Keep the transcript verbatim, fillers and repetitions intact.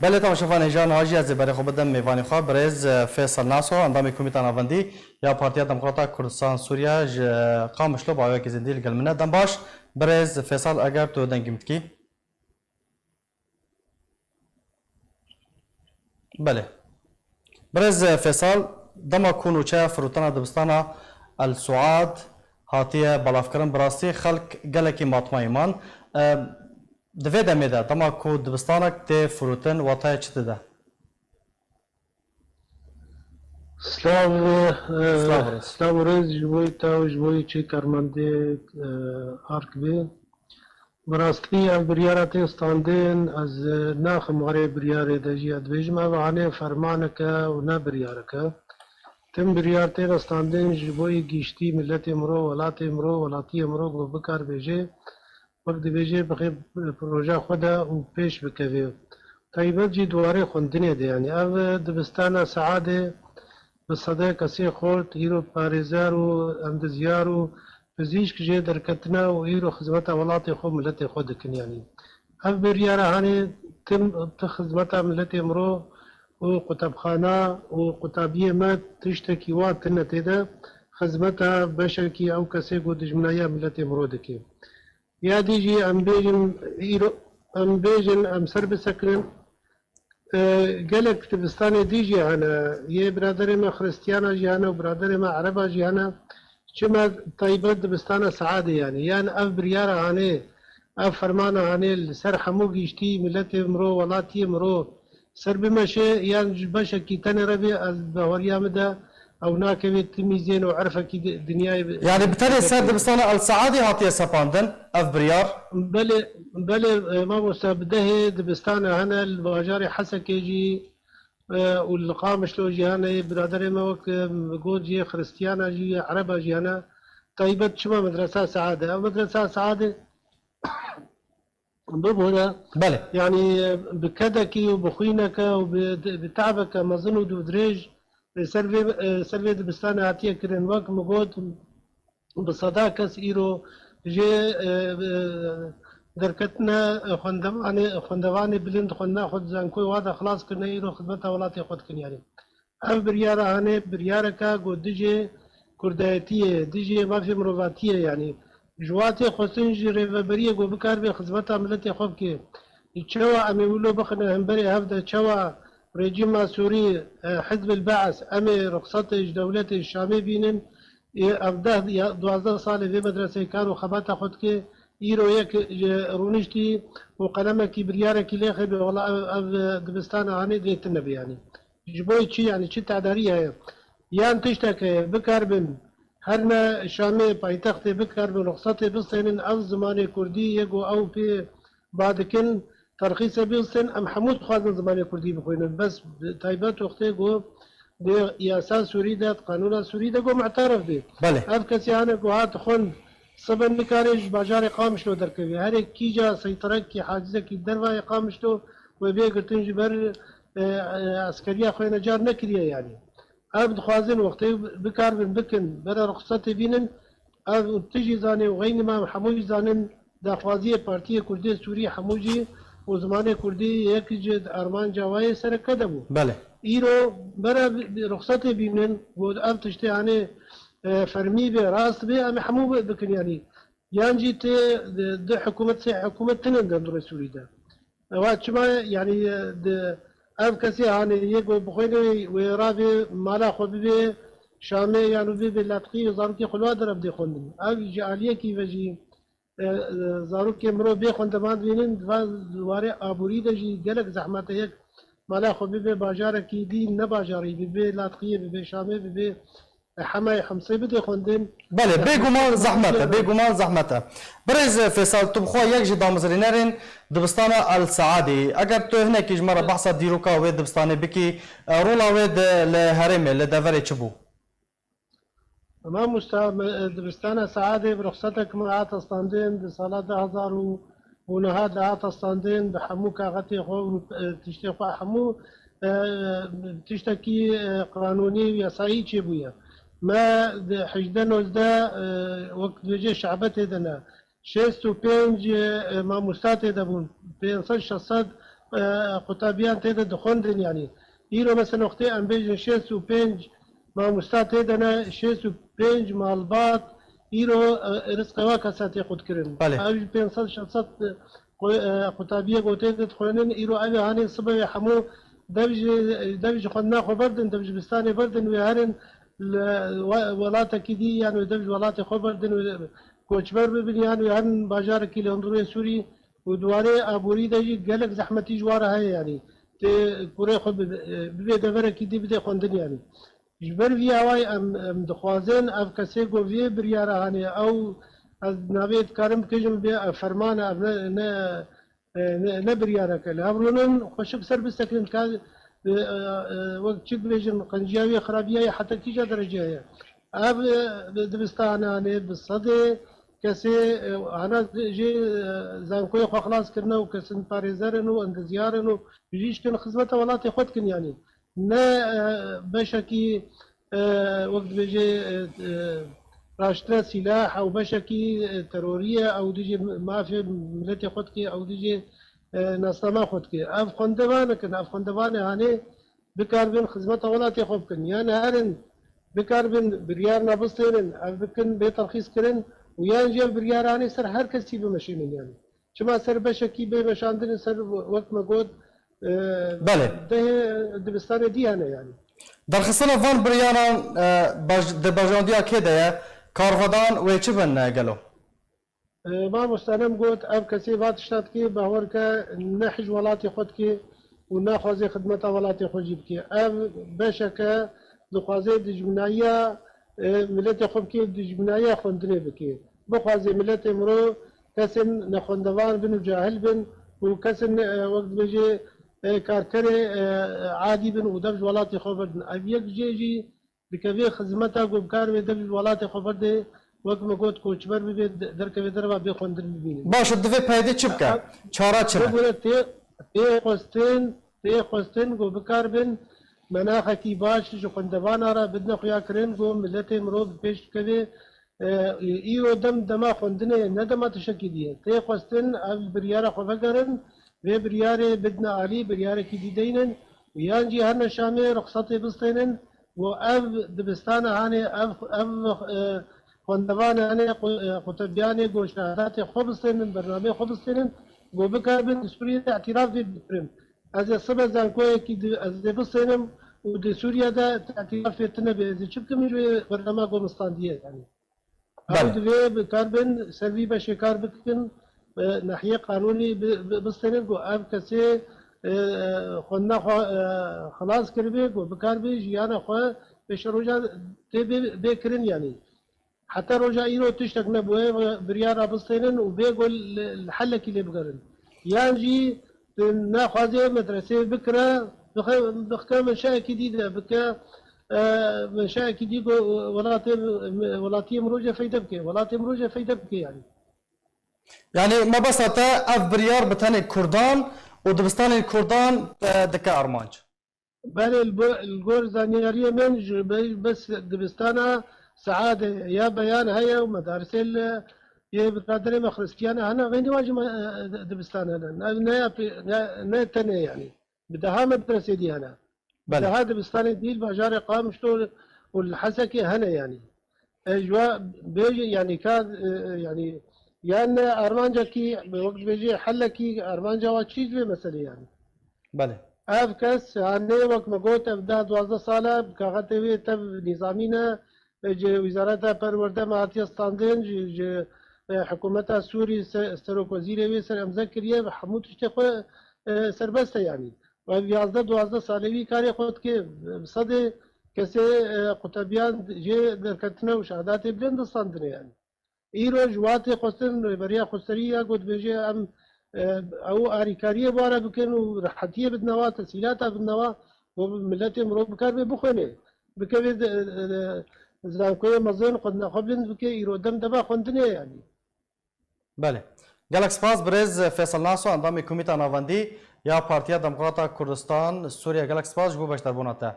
Belê, temaşevanên hêja, niha jî ez ê berê xwe bidim mêvanê xwe, birêz, e, Fêsal Naso, endamê Komîta Navendî ya Partiya Demokrata Kurdistan Sûriye ji Qamişlo, bi awayekî zindî li gel min e. Dem baş, birêz Fêsal, eger tu dengê min dikî. Belê. Birêz Fêsal, dema ku nûçeya firotana dibistana El Suad hatiye belavkirin, bi rastî xelk gelekî matmayî man. E, di vê demê de, dema ku dibistanek tê firotin, wataya çi dide? Silav, e, Silav û rêz. Silav û rêz ji bo te û ji bo çi karmendê, e, Ark bê. Bi rastî ev biryara tê standin, ez, e, naxim warê biryarê de jî, ez dibêjim ev hanê fermanek e û ne biryarik e. Tim biryar têne standin ji bo yê giştî miletê miro, welatê miro, welatiyê miro ku bikar bêje, wek dibêje bixê proja xwe de û pêş bikeve. Taybet jî di warê xwendinê de, yanî ev dibistana Seadê bi sedek kesê xurt, îro parêzer û endizyar û pizîşk jê derketine û îro xizmeta welatê xwe, miletê xwe dikin. Yanî ev biryara hanê tim ti xizmeta miletê miro û qutebxana û qutabiyê me tiştekî wa tine tê de, xizmeta beşekî ew kesê ku dijminayiya miletê miro dike. Ya dî jî em bêjin, îro, em bêjin, em ser bisekinin. E, gelek dibistanê dî jî hene. Yê biraderê me Xristiyana jî hene û biraderê me Ereba jî hene. Çima taybet dibistana Seadê, yanî? Yan ev biryara hanê, ev fermana hanê li ser hemû giştî miletê miro, welatiyê miro ser bimeşe, yan ji beşekî tenê re bê, ez baweriya min de ew nakeve timîzên û erfekî di-, dinyayê bi-, Yani bi tenê ser dibistana El Saadê hatiye sepandin ev biryar? Belê, belê, e, mamoste, bi dehê dibistana hene li bajarê Hesekê jî, e, û li Qamişlo jî hene, biraderê me wek, e, got jî Xristiyana jî, Ereba jî hene. Taybet çima medresa Saadê? Ev medresa Saadê bibûne. Belê. Yanî, e, bi kedekî û bi xwîneke û bi, bi te'beke mezin û dûdirêj, e, ser vê, e, ser vê dibistanê hatiye kirin. Wek min got, bi seda kes îro jê, e, e, derketine, e, xwendevanê, xwendevanê bilind xwendina xwe di zankoyê wa de xilas kirine, îro xizmeta welatê xwe dikin. Yanî, ev biryara hanê biryareke ku dijê kurdayetiyê, dijê mafê mirovatiyê, yanî ji watê xwestin ji rêveberiyê ku bikaribe xizmeta miletê xwe bike. Çawa em ê wilo bixine hemberê hev de, çawa rejîma Sûrî, e, Hizb el Be'es, em ê ruxsatê ji dewletê Şamê bînin, ê ev deh ya duwazdeh salê vê medreseyê kar û xebata xwe dike, îro yek ji rûniştî û qelemekî biryarekî lêxe be, wela ev, ev dibistana hanê dê tune be yanî. Ji bo çi, yanî çi tedarî heye? Yan tiştek heye, bikaribin her ne Şamê paytextê bikaribin ruxsatê bistênin, ev zimanê kurdî yê ku ew pê ba dikin, terxîsê bistên, em hemû dixwazin zimanê kurdî bixwînin. Bes bi taybet wextê ku di yasa Sûrî de, di qanûna Sûrî de ku mu'teref bê. Belê. Ev kesê hane ku hat xwend, sibe nikare ji bajarê Qamişlo derkeve. Herê kîja seyterekî, hacizekî dervayê Qamişlo wê bê girtin ji ber, e, e, eskeriya xwe necar nekiriye yanî. Ev dixwazin wextê bikaribin bikin, bere ruxsatê bînin, ev tu jî zanî û xeynî me em hemû jî zanin, daxwaziyê Partiyê Kurdê Sûrî hemû jî û zimanê kurdî yek ji armanca wayê sereke de bû. Belê. Îro bere bi, bi ruxsatê bînin, got ev tiştê hanê, e, fermî be, rast be, em ê hemû bi, bikin yanî. Yan jî tê di, di hikûmet, sê hikûmet tinin di hundirê Sûrî de. Ewa çima, yanî, di, ev kesê hanê yê ku bixwêne wê, wê ravê mala xwe bibê Şamê, yan û bibê latqî û zarokê xwe li wa derev dê xwendin. Ev ji aliyekî ve jî, e, e, zarokê mirov bê xwendevan dibînin, di va warê aborî de jî gelek zehmet e. Yek mala xwe bibê bajarekî dî, ne bajarî, bibê latqiyê, bibê Şamê, bibê Hemayê Himsê bidê xwendin. Belê, bêguman zehmet e, bêguman zehmet e. Birêz Fêsal, tu bi xwe yek ji damezrînerên dibistana El Saadê yî. Eger tu hinekî ji me re behsa dîroka wê dibistanê bikî, e, rola wê di, li herêmê, li deverê çi bû? Mamosta, me, e, dibistana Saadê bi ruxsetek me hate standin, di sala du hezar û û niha dihate standin, bi hemû kaxetê xwe û, e, tiştê xwe, hemû, e, tiştekî, e, qanûnî û yasayî çêbûye. Me di hejdeh nozdeh, e, wek dibêje şebetê de ne, şêst û pênc, e, mamosta tê de bûn, pênc sed şeş sed e, qutabiyan tê de dixwendin, yanî. Îro mesela wextê em bêjin şêst û pênc mamosta tê de ne, şêst û pênc malbat îro, e, rizqê wa kesa tê qutkirin. Belê. Ew jî pênc sed şeş sed, e, qu-, e, qutabiyê gotê de dixwînin, îro ev ê hanê sibê wê hemû dev ji, dev ji xwendina xwe berdin, dev ji bistanê berdin, wê herin li we-, welatekî dî, yan wê dev ji welatê xwe berdin, wê koçber bibin, yan wê herin bajarekî li hundirê Sûrî û di warê aborî de jî gelek zehmetî ji wa re heye, yanî tê kurê xwe bi-, bibê deverekî dî bidê xwendin, yanî. Ji ber vî awayî em, em dixwazin ev kesê ku vê biryara hanê ew, ez navê dikarim bikêjim bê ev ferman e, ev ne, ne, e, ne, ne biryareke. Li hev rûnin xweşik ser bisekinin ka, e, e, e, wek çi dibêjin, qenciya wê xirabiya ye heta kîja dereceyê ye. Ev, e, dibistana hanê bi sedê kesê, e, hana jê, e, zankoyê xwe xilas kirine û kesin parêzer in û endezyar in û bijîşkin xizmeta welatê xwe dikin, yanî. Ne, e, beşekî, e, wek dibêje, e, e, raştine sîlah ew beşekî, e, terorî ye, ew dijî mafê miletê xwe dike, ew dijî, e, nasnama xwe dike. Ev xwendevan dikin, ev xwendevanê hanê bikaribin xizmeta welatê xwe bikin. Yan herin bikaribin biryarna bistênin, ev bikin bê terxîs kirin û yan jî ev biryar hanê ser her kesî bimeşînin, yanî. Çima ser beşekî bê meşandin, ser wek me got, e, Belê. dehê dibistanê dî hene, yanî. Derxistina van biryaran, e, baj-, di bajandiya kê de ye? Karvedan wê çi bin, e, gelo? E, mamoste, nem got, ev kesê va tişta dikê, bawer ke ne hij welatê xwe dikê û naxwaze xidmeta welatê xwe jî bikê. Ev beşeke dixwaze dijminayiya, e, miletê xwe bikê, dijminayiya xwendinê bikê. Bixwaze miletê mirov kesên nexwendevan bin û cahil bin û kesên, e, wek dibêje, e, karkerê, e, adî bin û dev ji welatê xwe berdin. Ev yek jê jî dikeve xizmeta ku bikaribê dev ji welatê xwe berdê, wek me got, koçber bibê, de-, derkeve derva bê xwendin bibînin. Baş e, divê peydê çi bike? Çara çi ne? Bibûre tê, tê xwestin, tê xwestin ku bikaribin menaxekî baş ji xwendevana re bidine xuya kirin ku miletê mirov bi pêş bikeve. E, îro dem dema xwendinê ye, ne dema tiştekî dî ye. Tê xwestin ev biryara xwe vegerin, vê biryarê bidine alî, biryarekî dî deynin û yan jî herne Şamê ruxsatê bistênin û ev dibistana hanê, ev, ev, e, xwendevane hanê, qu-, e, qutebiyanê ku şehadatê xwe bistênin, bernameyê xwe bistênin, ku bikaribin di Sûriyê de îtiraf vê bikirin. Ez ê sibe zankoyekî di-, ez ê bistênim û di Sûriye de îtirafê tune bê. Ez ê çi bikim ji wê bernama ku min standiye, yanî. Ew Belê. divê bi kar bin, ser vî beşê kar bikin, e, nahiyê qanûnî bi, bi, bistênin ku ev kesê, e, xwendina xwe, e, xilas kiribê, ku bikar bê jiyana xwe pêşeroja tê bê, bê kirin, yanî. Heta roja îro tiştek nebûye, biryara bistênin û bê ku li, li helekî lê bigerin. Yan jî naxwaze medresê bikire, bixe-, bixke menşeekî dî de bike, e, menşeekî dî ku welatê, welatiyê mirov jê feyde bike, welatê mirov jê feyde bike, yanî. Yanî mebesta te ev biryar bi tenê kurdan û dibistanên kurdan, e, dike armanc? Belê, li bo-, li gor zanyariyê min ji be-, bes dibistana Seadê ya beyan heye û medarisê li yê biraderê me Xristiyan hene, xeynî wa jî me, e, dibistan hene. Ne, ne ya pê-, ne, ne tenê, yanî. Bi deha medresê dî hene. Bi Belê. deha dibistanê dî li bajarê Qamişlo û li Hesekê hene, yanî. E, ji we bêje, yanî ka, e, e, yanî, yan armancekî, wek dibêje helekî, armanca we çi ji vê meselê, yanî? Belê. Ev kes, hanê wek me got, ev deh duwazdeh sal e, bi kaxetê wê tev nîzamî ne, e, ji Wîzareta Perwerde me hatiye standin, ji, ji, e, hikûmeta Sûrî se-, serokwezîrê wê ser emze kiriye, hemû tiştê xwe, e, serbest e, yanî. Ev yazdeh duwazdeh salê wî karê xwe dike, bi sedê kesê, e, qutebiyan jê derketine û şehadatê bilind distandine, yanî. Îro ji wa tê xwestin, rêberiya xweserî ya ku dibêje em, e, ew arîkariyê bi wa re bikin û rehetiyê bidine wa, tesîlata bidine wa, ku miletê mirov bikar bê bixwêne. Bikeve di, di, di zankoyê mezin xwendina xwe bilind bike, îro dem dema xwendinê ye, yanî. Belê. Gelek spas birêz Feysel Naso, endamê Komîta Navendî ya Partiya Demokrata Kurdistan Sûriye. Gelek spas ji bo beşdarbûna te.